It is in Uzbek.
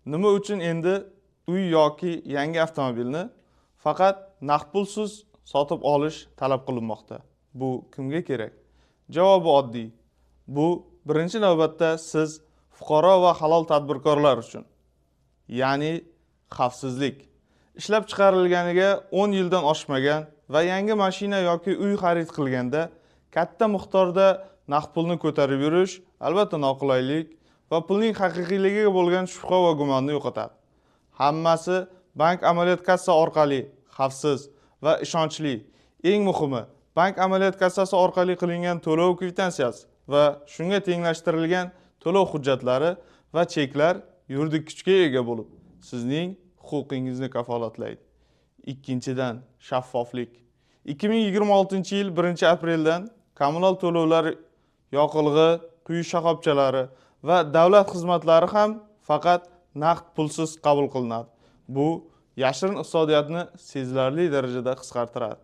Nima uchun endi uy yoki yangi avtomobilni faqat naqd pulsiz sotib olish talab qilinmoqda? Bu kimga kerak? Javobi oddiy. Bu birinchi navbatda siz, fuqaro va halol tadbirkorlar uchun. Ya'ni xavfsizlik. Ishlab chiqarilganiga 10 yildan oshmagan va yangi mashina yoki uy xarid qilganda katta miqdorda naqd pulni ko'tarib yurish albatta noqulaylik va pulning haqiqiyligiga bo'lgan shubha va gumonni yo'qotadi. Hammasi bank amaliyot kassa orqali xavfsiz va ishonchli. Eng muhimi, bank amaliyot kassasi orqali qilingan to'lov kvitansiyasi va shunga tenglashtirilgan to'lov hujjatlari va cheklar yuridik kuchga ega bo'lib, sizning huquqingizni kafolatlaydi. Ikkinchidan, shaffoflik. 2026-yil 1-apreldan kommunal to'lovlar, yoqilg'i quyish shoxobchalari va davlat xizmatlari ham faqat naqd pulsiz qabul qilinadi. Bu yashirin iqtisodiyotni sezilarli darajada qisqartiradi.